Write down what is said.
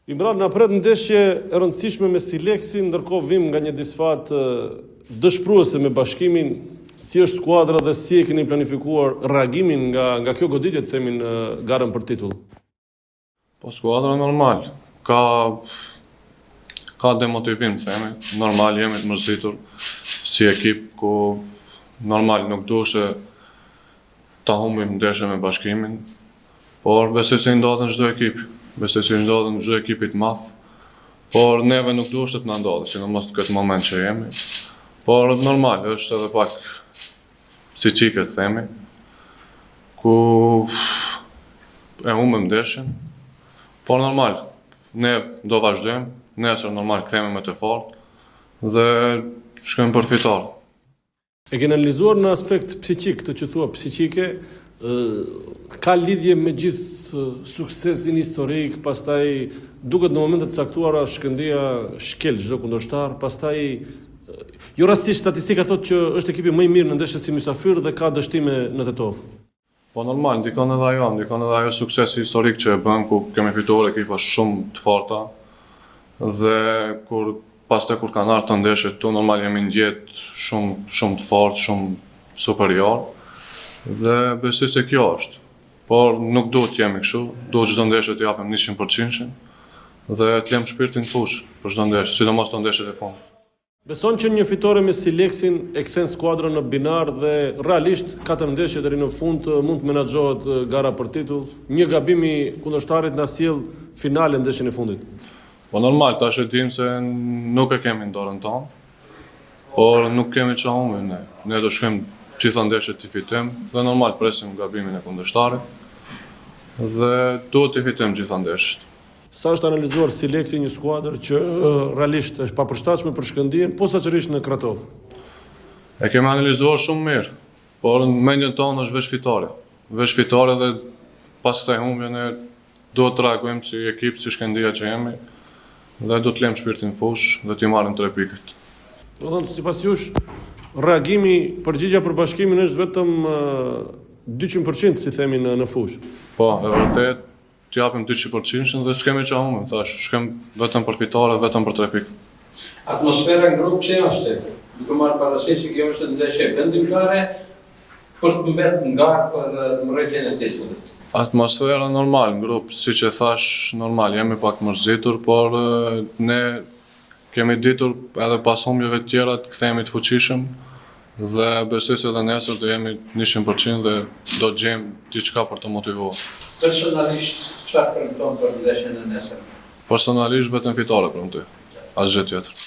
Imran, na pret ndeshje e rëndësishme me Sileksin, ndërkohë vim nga një disfatë dëshpëruese me Bashkimin. Si është skuadra dhe si e keni planifikuar reagimin nga nga kjo goditje, të themi në garën për titull? Po skuadra normal, ka ka demotivim, themi, normal jemi të mërzitur si ekip ku normal nuk duheshte ta humbim ndeshjen me Bashkimin, Por besoj se i ndodhen çdo ekipi, besoj se i ndodhen çdo ekipi të madh, por neve nuk duheshte të na ndodhi, sidomos në këtë moment që jemi. Por normal, është edhe pak psiqike të themi, ku e humbëm ndeshjen, por normal, ne do vazhdojmë, nesër normal kthehemi më të fortë dhe shkojmë për fitore. E keni analizuar në aspekt psiqik, këtë që thua psiqike, ka lidhje me gjithë suksesin historik, pastaj duket në momente të caktuara Shkëndija shkel çdo kundërshtar, pastaj jo rastësisht statistika thotë që është ekipi më i mirë në ndeshjet si mysafir dhe ka dështime në Tetovë. Po normal, ndikon edhe ajo, ndikon edhe ajo suksesi historik që e bëm, ku kemi fituar ekipa shumë të forta dhe kur pastaj kur kanë ardhur ndeshjet këtu, normal jemi ndjet shumë shumë të fortë, shumë superior dhe besoj se kjo është. Por nuk duhet të jemi kështu, duhet çdo ndeshje të japim 100% dhe të lëmë shpirtin në fushë për çdo ndeshje, sidomos te ndeshjet e fundit. Beson që një fitore me Sileksin e kthen skuadrën në binar dhe realisht katër ndeshje deri në fund mund të menaxhohet gara për titull. Një gabim i kundërshtarit na sjell finale ndeshjen e fundit. Po normal, tash e dim se nuk e kemi në dorën tonë, por nuk kemi ça humbim ne. Ne do shkojmë gjitha ndeshjet t'i fitojmë dhe normal presim gabimin e kundërshtarit dhe duhet t'i fitojmë gjitha ndeshjet. Sa është analizuar Sileksi një skuadër që realisht është papërshtatshme për Shkëndijën, posaçërisht në Kratovë? E kemi analizuar shumë mirë, por në mendjen tonë është veç fitorja. Veç fitore dhe pas kësaj humbje ne duhet të reagojmë si ekip, si Shkëndija që jemi dhe do të lëmë shpirtin në fushë dhe t'i marrim tre pikët. Domethënë, sipas jush, reagimi, përgjigja për Bashkimin është vetëm 200% si themi në në fushë. Po, e vërtet, Të japim 200 përqindshën dhe s'kemi ça humbim, thash, shkojmë vetëm për fitore, vetëm për tre pikë. Atmosfera në grup si është? Duke marrë parasysh që kjo është ndeshje vendimtare për të mbet në garë për mbrojtjen e titullit. Atmosfera normal në grup, siç e thash, normal, jemi pak mërzitur, por ne kemi ditur edhe pas humbjeve të tjera të kthehemi të fuqishëm Dhe besoj se edhe nesër do jemi 100% dhe do të gjejmë diçka për të motivuar. Personalisht çfarë premton për ndeshjen e nesërme? Personalisht vetëm fitore premtoj, asgjë tjetër.